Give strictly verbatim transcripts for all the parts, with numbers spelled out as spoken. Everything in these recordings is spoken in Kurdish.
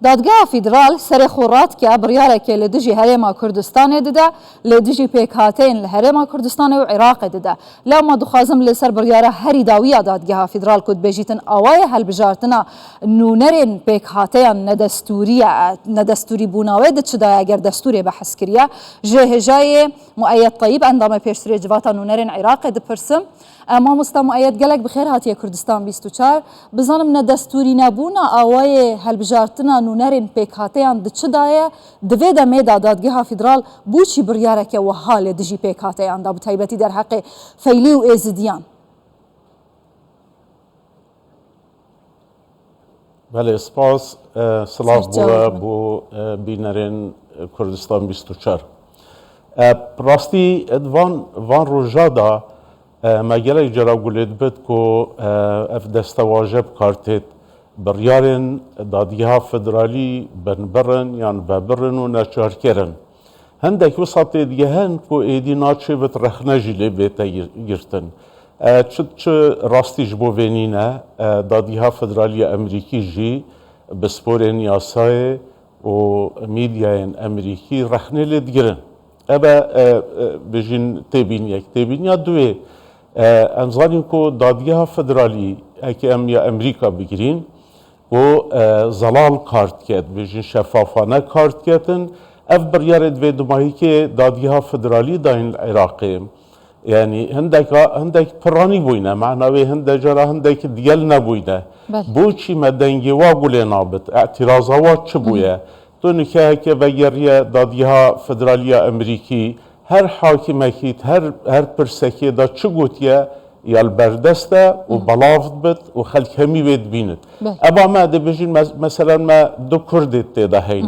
Dadgeha Federal serê xwe radike, biryarekê li dijî Herêma Kurdistanê dide, li dijî pêkhateyên li Herêma Kurdistanê û Iraqê dide. Lewma dixwazim li ser biryara herî dawiya Dadgeha Federal ku dibêjîtin awayê helbijartina nûnerên pêkhateyan nedestûrî ye, nedestûrîbûna wê di çi de ye eger destûrê behs kiriye. Ji hêjayê Mueyyed Teyîb, endamê pêştirê Civata Nûnerên Iraqê dipirsim. E, mamosta Mueyyed, gelek bi xêr hatiye Kurdistan bîst û çar. Bizanim nedestûrînebûna awayê helbijartina nûnerên pêkhateyan di çi de ye? Di vê demê de Dadgeha Federal bo çi biryareke wiha li dijî pêkhateyan da, bi taybetî derheqê Feylî û Êzidiyan? Belê, spas. E, silav bo we, bo, e, bînerên, e, Kurdistan bîst û çar. E, rastî, e, van, van roja da, e, me gelek cara gulê dibit ku, e, ev destewaje bi kar têt, biryarên Dadgeha Federalî binbirin yan vebirin û neçarkirin. Hindek wisa têdigehin ku êdî naçêbit rexne jî lê bête gir-, girtin. E, çi, çi rastî ji bo vê nîne, e, Dadgeha Federalî ya Emerîkî jî bi sporên yasayê û mîdyayên Emerîkî rexnê lê digirin. Ev e, e, e, bijîn têbîniyek. Têbîniya duê, e, em zanîn ku Dadgeha Federalî, eke em ya Emerîka bigirîn, û, e, zelal kar dike, dibêjin şefafane kar diketin. Ev biryarê di vê dumahîkê Dadgeha Federalî dayîn li Iraqê. Yanî hindeka, hindek piranî bûyne, mana wê hinde cara hindek digel nebûyne. Belê. Boçî me dengê wa gulê nabit, îtîraza wa çi bûye? Tu nike heke vegeriye Dadgeha Federalî ya Emerîkî, her hakimekî, her, her pirsekê de çi gotiye, ya li berdest e û belav dibit û xelk hemî wê dibînit. Belê. Eva me dibêjin, mes-, meselen me du Kurdê tê de heyn.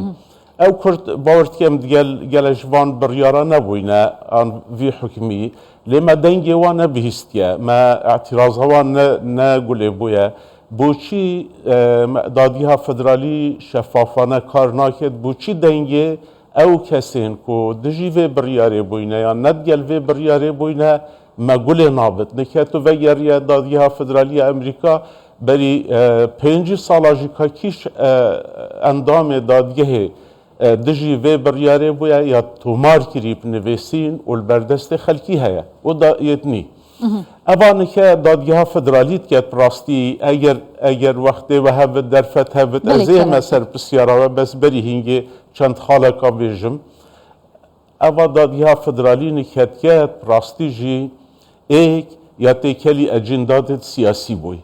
Ew Kurd, bawer dikim, digel gele ji van biryara nebûyne, an vî hukmî. Lê me dengê wan nebihîstiye, me îtîraza wan ne, ne gulê bûye. Boçî, e, me, Dadgeha Federalî şefafane kar naket, boçî dengê ew kesên ku dijî vê biryarê bûyne yan ne digel vê biryarê bûyne, me gulê nabit. Nike tu vegeriye Dadgeha Federalî ya Emerîka, berî, e, pêncî sala jî ka kîş, e, endamê dadgehê, e, dijî vê biryarê bûye ya tomar kirî bi nivîsîn û li ber destê xelkî heye. Û da yêt nî. Eva nike Dadgeha Federalî diket bi rastî, eger, eger wextê we hevit, derfet hevit, Belê, ez ê me kerem. ser pisyara we, bes berî hingê çend xaleka bêjim. Eva Dadgeha Federalî niketiye bi rastî jî êk ya têkelî ecîndatê siyasî bûy.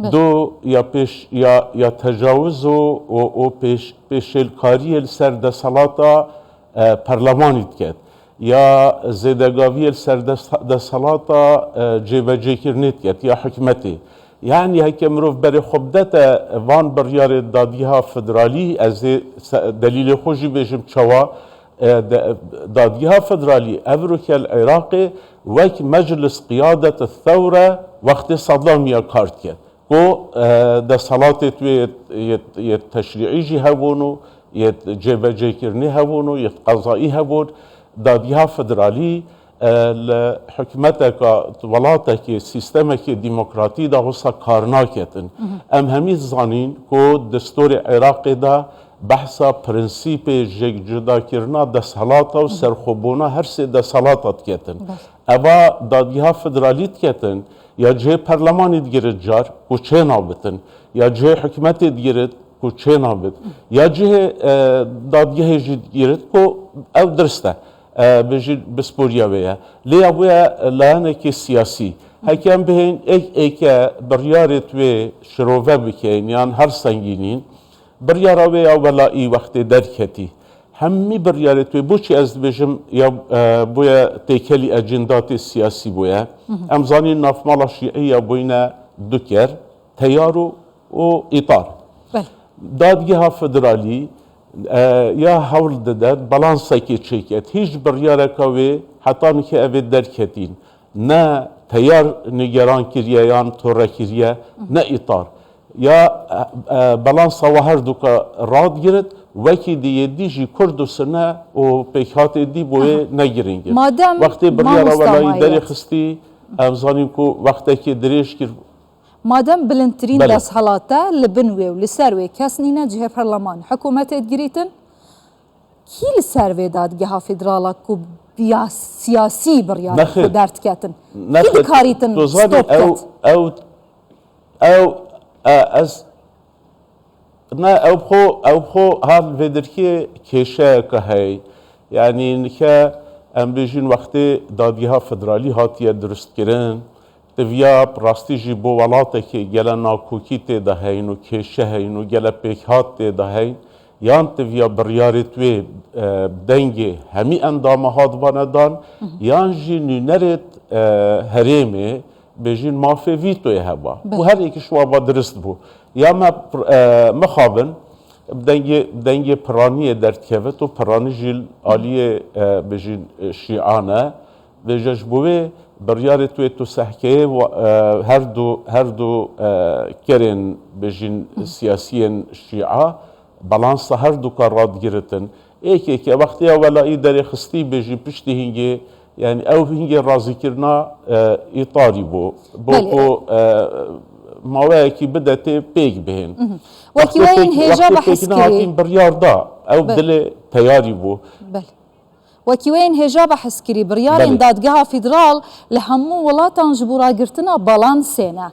Belê. Du ya pêş, ya, ya tecawiz û, û, û pêş, pêşêlkariyê li ser deselata, e, perlemanî diket. Ya zêdegaviyê li ser des-, deselata, e, cêvecêkirinê diket, ya hikmetê. Yanî heke mirov berê xwe bidete van biryarê Dadgeha Federalî, ez ê se-, delîlê xwe jî bêjim çawa, e, de-, Dadgeha Federalî evroke li Iraqê wek Meclis Qiyadet Thewre wextê Saddamiya kar dike. Ku, e, deselatê wê yê, yê, yê teşrîî jî hebûn û yê cêvecêkirinê hebûn û yê qezayî hebûn, Dadgeha Federalî, e, li hikûmeteka, welatekê, sîstemekê demokratî de wisa kar naketin. Em hemî zanîn ku destûrê Iraqê de behsa prensîpê jêkcudakirina deselata û serxwebûna her sê deselata diketin. Eva Dadgeha Federalî diketin, ya cihê perlemanî digirit car ku çê nabitin, ya cihê hikûmetê digirit ku çê nabit, ya cihê, e, dadgehê jî digirit ku ew dirist e, e, bêjî bisporiya wê ye. Lê ya bûye layanekî siyasî. Heke em bihên êk êke biryarê wê şirove bikeyn yan her sengînîn, biryara wê ya welayî wextê derketî. Hemî biryarê wê, boçî ez dibêjim ya, e, bûye têkelî ecîndatê siyasî bûye. Em zanîn navmala şîî ya bûyne du ker, teyar û, û îtar. Belê. Dadgeha Federalî, e, ya hewl dide, balansekê çêket. Hîç biryareka wê heta nike ev ê derketîn. Ne teyar nîgeran kiriye yan tore kiriye, ne îtar. Ya, e, e, balansa we her duka radigirit, wekî dî yê dî jî Kurd û Sine û pêkhatê dî bo wê ne girîng in. Madem Wextê biryara mamosta welayî Mayet. derê xistî, em zanîn ku wextekê dirêj kir. Madem bilindtirîn Belê. desthelat e, li bin wê û li ser wê kes nîne cihê perleman hikûmetê digirîtin, kî li ser vê dadgeha federala ku biya siyasî biryarên Nexêr. xwe derdiketin? Kî Nexêr. dikarîtin Tu zanî stop ew, ket? ew, ew, e, ez, ne, ew xwe, ew xwe hal vê dirkê kêşeyeke heye. Yanî nike em bêjin wextê dadgeha federalî hatiye dirustkirin, Tiviya bi rastî jî bo welatekê gele nakokî tê de heyn û kêşe heyn û gele pêkhat tê de heyn, yan tiviya biryarê tu yê, e, dengê hemî endama hat vane dan, Hı hı. yan jî nûnerê, e, herêmê bêjin mafê vîtoyê heba. Belê. Û her êkî ji wa va dirist bû. Ya me, e, mixabin, bi dengê, dengê piraniyê derdikevit û piranî jî li aliyê, e, bêjin, e, şîan e. Vêje ji bo wê biryarê tu yê tu sehkeyê wa-, e, her du, her du, e, kerên bêjin siyasiyên şîa balansa her du ka radigiritin. Êkê ke wextê ya welayî derê xistî bêjî piştî hingê, yani ew hingê razîkirina, e, îtarî bû. Bo Belê. ku, e, maweyekî bide tê pêk bihên. Mhm. Wekî Wextê weyên pêk-, hêja wextê pêk behs kirî. nehatin biryar da. Ew Be- dilê teyarî bû. Belê. Wekî weyên hêja behs kirî, biryarên Belê. Dadgeha Federal li hemû welatan ji bo ragirtina balansê ne.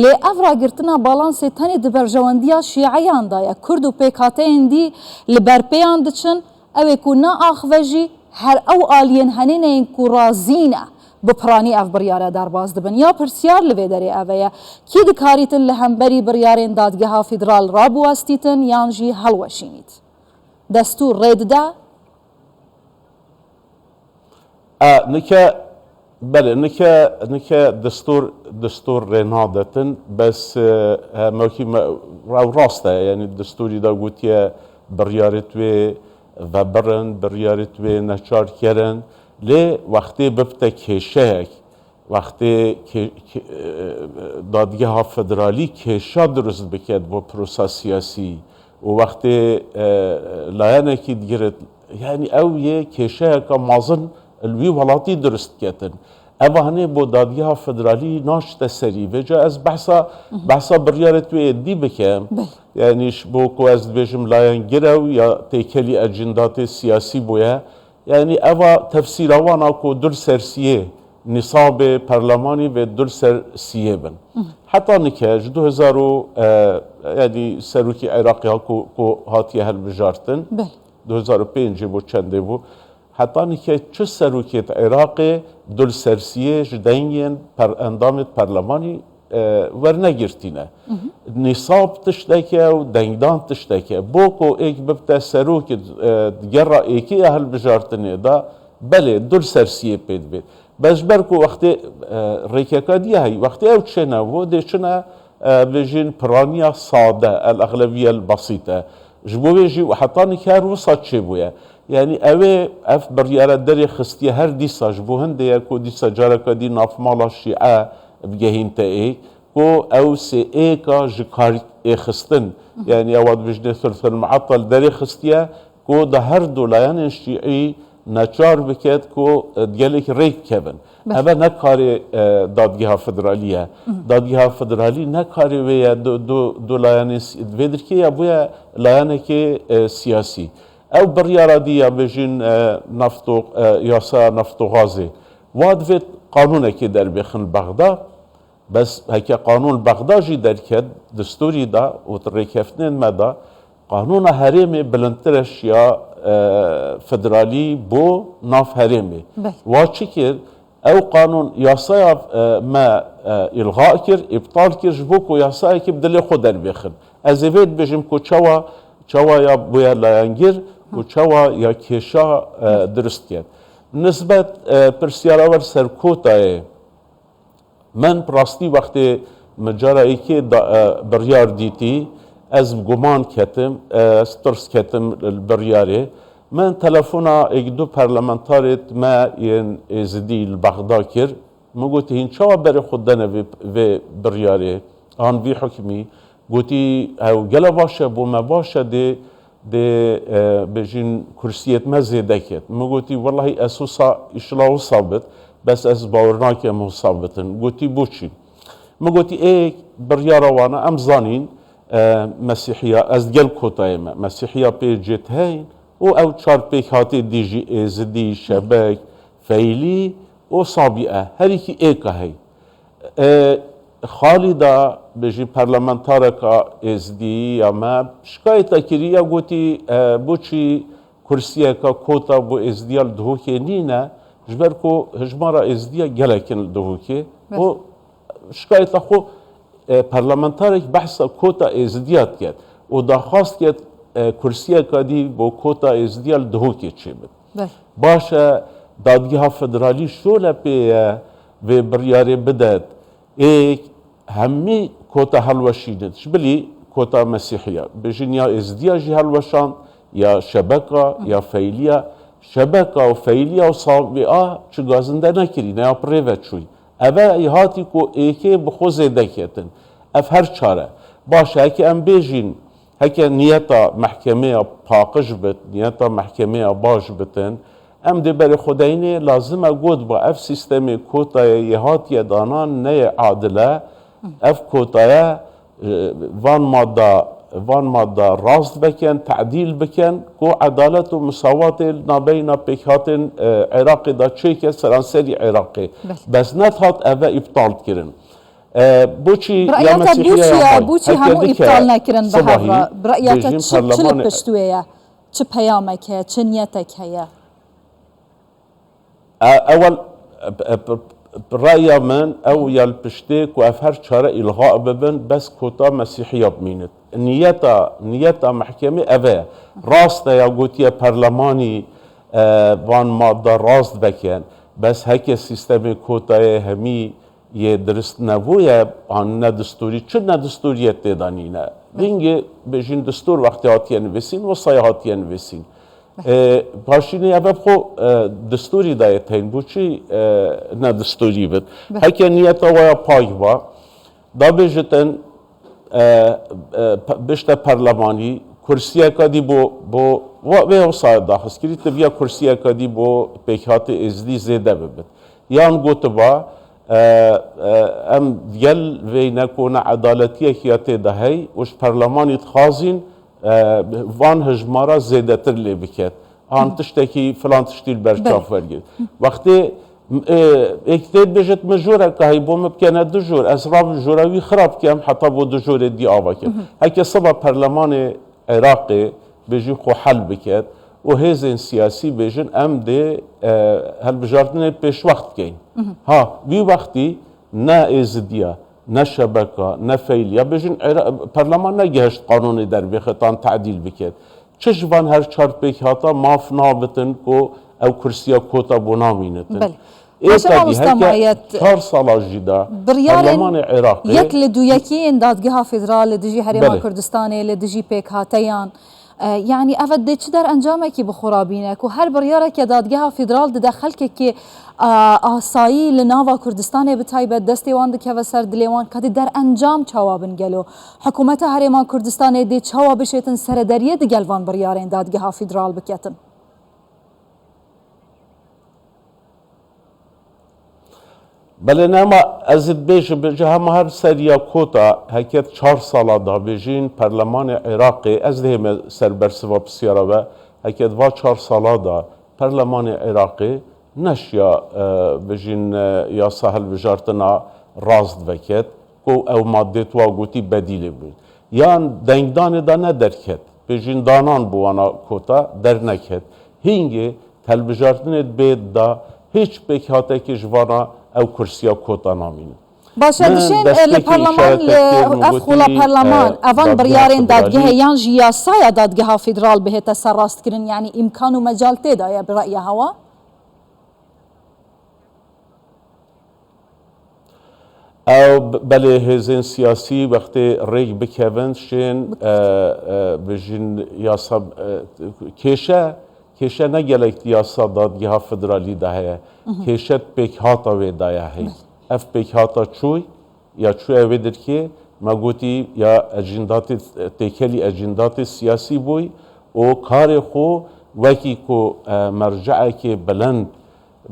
Lê ev ragirtina balansê tenê di berjewendiya şîeyan de ye. Kurd û pêkhateyên dî li ber pêyan diçin, ew ê ku naaxive jî her ew aliyên henê ne yên ku razî ne bi piranî ev biryare derbas dibin. Ya pirsyar li vê derê ev e ye, kî dikarîtin li hemberî biryarên Dadgeha Federal rabiwestîtin yan jî helweşînît? Destûr rê dide? E, nike, belê, nike, nike destûr, destûr rê nadetin, bes, e, e, mewkî me, ew rast e, yani destûrî de gotiye biryarê tu yê vebirin, biryarê tu yê neçar kerin, lê wextê bibte kêşeyek, Wextê ke-, ke-, e, dadgeha federalî kêşa dirust biket bo prosa siyasî û wextê, e, layenekî digirit, yani ew yê kêşeyeka mezin li wî welatî dirust diketin. Eva hinê bo dadgeha federalî naşite serî. Vêca ez behsa, Hı hı. behsa biryarê tu yê dî bikim. Belê. Yani ji bo ku ez dibêjim layengir ew ya têkelî ecindatê siyasî bûye. Yani eva tefsîra wana ku dul ser siyê, nisabê perlemanî vê dul ser siyê bin. Hı hı. Heta nike ji du hezar û, e, yani serokî Iraqê ha ku, ku hatiye hilbijartin. Belê. Du hezar û pêncê bû, çendê bû. Heta nike çi serokêt Iraqê dul ser siyê ji dengên per-, endamêt perlemanî e, wernegirtîne. Mhm. Nîsab tiştek e û dengdan tiştek e. Bo ku êk bibte serokê, e, gera êkê ya hilbijartinê de, belê, dul ser siyê pê dibê. Bes ji ber ku wextê, e, rêkeka diye heyî, wextê ew çêne bo, dê çine, e, bêjin piraniya sade, el exleviye el basîte. Ji bo vê jî û heta nîk her wisa çêbûye. Yani ew ê ev biryare derê xistiye her dîsa ji bo hindê ye ku dîsa careka dî navmala şîe bigehînte êk. Ku ew sê êka ji kar ê xistin, yani ewa dibêjinê thulthul muattal derê xistiye, ku da her du layanên şîî neçar biket ku, e, gelek rêk kevin. Belê. Eve ne karê, e, dadgeha federalî ye. Hı hı. Dadgeha federalî ne karê wê ye, du, du, du layanên si-, vê dirkê ya bûye layanekê, e, siyasî. Ew biryara dî ya bêjin, e, nafto, e, yasa naftoxazê. Wa divêt qanûnekê derbêxin li Bexda. Bes heke qanûn Bexda jî derket, distûrî da û di rêkeftinên me da, qanûna herêmê bilindtir e şiya, e, federalî bo nav herêmê. Belê. Wa çi kir? Ew qanûn yasaya, e, me, e, îlxa kir, îptal kir, ji bo ku yasayekî bi dilê xwe derbêxin. Ez ê vê dibêjim ku çawa, çawa ya bûye layengir û çawa ya kêşa, e, dirust ket. Nisbet, e, pirsyara we li ser kotayê, Min bi rastî wextê min cara êkê da, e, biryar dîtî, ez bi guman ketim, e, ez tirs ketim li biryarê. Min telefona êk du parlamentarêt me yên êzidî li Bexda kir. Min gotî, hîn çawa berê xwe dene vê, vê biryarê an vî hukmî? Gotî, ew gele baş e, bo me baş e, dê dê, e, bêjin kursiyêt me zêde ket. Min gotî, wellahî ez wisa, îşila wisa bit, bes ez bawer nakem wisa bitin. Gotî, boçî? Min gotî, ê biryara wana em zanîn, e, Mesîhiya, ez digel kotayê me, Mesîhiya pê cêt heyn û ew çar pêkhatê dî jî, Êzidî, Şebek, Feylî û Sabîe, herîkî êka hey. E, Xalîda, bijî parlamentareka Êzidî ya me, şikayeta kiriye, gotî, e, boçî kursiyeka kota bo Êzidiya li Duhokê nîne, ji ber ku hijmara Êzidiya gelek in li Duhokê. Belê. Û şikayeta xwe, e, parlamentarek behsa kota Êzidiya diket û daxwaz diket, e, kursiyeka dî bo kota Êzidiya li Duhokê çêbit. Belê. Baş e, dadgeha federalî şole pê ye vê biryarê bidet. Ê hemî kota helweşînin. Ji bilî kota Mesîhiya. Bêjin ya Êzidiya jî helweşand, ya Şebeka, ya Feyliya. Şebeka û Feyliya û Sabîa çi gazinde nekirîne, ya pirê ve çûy. Eve ê hatî ku êkê bi xwe zêde ketin. Ev her çare. Baş e, heke em bêjin, heke niyeta mehkemeya paqij bit, niyeta mehkemeya baş bitin, em dê berê xwe deynê, lazim e got ba ev sîstemê kotayê yê hatiye danan ne yê adil e. Ev kotaya, e, van madda, van madda rast veken, tedîl biken, ku edalet û misawatê li nabeyna pêkhatên, e, Iraqê de çêke seranserî Iraqê. Belê. Bes nedihat eve îptal kirin. E, boçî Bi ya ra'ya te Mesîhiya boçî ya ya, may? Boçî Heke hemû dike îptal nekirin bi hev sibahî re? Bi ra'ya te bêjin çi, çi li perlemanê pişt wê ye? Çi peyamek heye, çi niyetek heye? E, ewel, e, e, ra'ya min ew ya li piştê ku ev her çare îlxa bibin, bes kota Mesîhiya bimînit. Niyeta, niyeta mehkemê ev e. Rast e ya gotiye perlemanî, e, van madde rast veken. Bes heke sîstemê kotayê hemî yê dirist nebûye, an ne distûrî, çi ne distûriyê tê de nîne. Hingê bêjin distûr wextê hatiye nivîsîn, wisa hatiye nivîsîn. E, paşînê ev xwe, e, distûrî dayê teyn bû çi, e, ne distûrî bit. Heke niyeta waya pak ba, da bêjitin, e, e, pe-, bişte perlemanî, kursiyeka dî bo, bo, wa-, vê wisa daxistkirî, tiviya kursiyeka dî bo pêkhatê Êzidî zêde bibit. Yan gotiba, e, e, em gel vê ne ku ne edaletiyek ya tê de hey û ji perlemanî dixwazîn, e, van hijmara zêdetir lê biket. An tiştekî, filan tiştî li ber çav wergirt. Wextê, e, êk tê bêjit min joreka hey bo min bikene du jor, ez rabim jora wî xira bikem, heta bo du jorê dî ava kim. Heke siba perlemanê Iraqê bêjî xwe hel biket û hêzên siyasî bêjin, em dê, e, hilbijartinê pêşwext bikeyn. Ha, wî wextî ne Êzidiya, ne Şebeka, ne Feyliya, bêjin Ira-, perleman negihişt qanûnê derbêxit an tedîl biket. Çi ji van her çar pêkhata maf nabitin ku ew kursiya kota bo namînitin. Belê. Ê Baş e, tevî mamosta heke Mayet, çar sala jî de biryarên perlemanê Iraqê yek li duyekî yên Dadgeha Federal li dijî Herêma Belê. Kurdistanê, li dijî pêkhateyan, e, yanî ev dê çi derencamekî bi xwe re bîne ku her biryareke Dadgeha Federal dide xelkekî, e, asayî li nava Kurdistanê bi taybet destê wan dikeve ser dilê wan, ka dê derencam çawa bin gelo? Hikûmeta Herêma Kurdistanê dê çawa bişêtin serederiyê digel van biryarên Dadgeha Federal biketin? Belê, nema ez ê dibêjim, ji hema her seriya kota heket çar sala da bêjin perlemanê Iraqê, ez dihême ser bersiva pisyara ve, heket va çar sala da perlemanê Iraqê neşiya, e, bêjin, e, yasa hilbijartina rast veket, ku ew madê tu wa gotî bedîlê bûn. Yan dengdanê de ne derket, bêjin danan bi wana kota derneket. Hingê telbijartinê dibê da hîç pêkhatekî ji vana ew kursiya kota namînin. Baş e, Min dişên, e, li destpêkê parleman, îşaretek li kir, min ev gotî, xula parleman, e, evan dadgeha biryarên federalî dadgehê yan jî yasaya dadgeha federal bihête serrastkirin, yanî îmkan û mecal tê de ye bi ra'ya hewa? Ew b-, belê hêzên siyasî wextê rêk bikevin şên, Bik- e, e, bijin yasa, e, kêşe, kêşe ne gelek yasa dadgeha federalî de heye. Mhm. Kêşe pêkhata wê de ye hey. Belê. Ev pêkhata çûy, ya çûye wê dirkê, me gotî ya ecîndatê, têkelî ecîndatê siyasî bûy û karê xwe wekî ku, e, merceekê bilind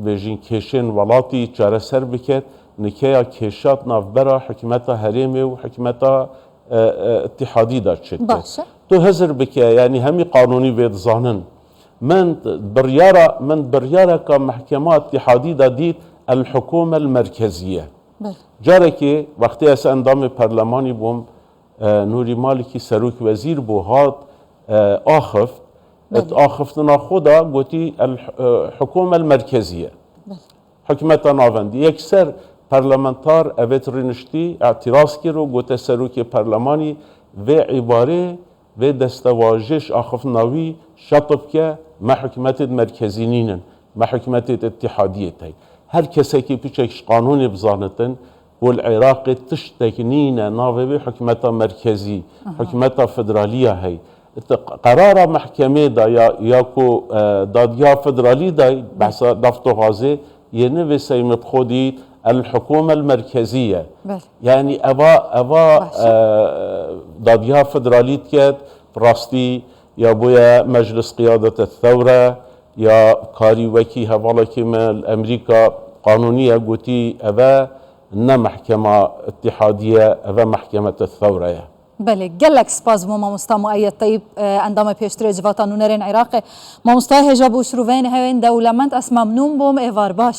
bêjin kêşên welatî çareser biket, Nikeya kêşat navbera hikûmeta herêmê û hikûmeta, e, e, îtîhadî de çêtir. Baş e. Tu hizir bike, yanî hemî qanûnî vê dizanin. Min biryara, min biryareka mehkema îtîhadî de dît, el-hikûme el-merkeziye. Belê. Carekê wextê ez endamê perlemanî bûm, e, Nûrî Malikî serok wezîr bû, hat, e, axift. Belê. Di axiftina xwe de gotî el, e, hikûme el-merkeziye. Belê. Hikûmeta navendî. Yekser parlamentar evêt rûniştî, îtiraz kir û gote serokê perlemanî vê îbarê, vê destewajê ji axiftina wî şet bike, me hikûmetêt merkezî nînin, me hikûmetêt îtîhadiyê tey. Her kesekî piçek ji qanûnê bizanitin, ku li Iraqê tiştek nîne navê wê hikûmeta merkezî, Aha. hikûmeta federalî ya hey. Ti qerara mehkemê de ya, ya ku, e, dadgeha federalî de, Belê. behsa neft û gazê, yê nivîseyme bi xwe dît el-hikûme el-merkezî ye. Belê. Yanî eva, eva, Baş e. e, dadgeha federalî diket, bi rastî ya bûye Meclis Qiyadete Thewre, ya karî wekî hevalekî me li Amerîka qanûnî ye, gotî eve ne mehkema îtîhadî ye, eve mehkemete thewre ye. Belê, gelek spas bo mamosta Mueyyed Teyîb, e, endamê pêştirê Civata Nûnerên Iraqê. Mamosta hêja bo şirûveyên hewên dewlemend, ez memnûn bûm, êvar baş.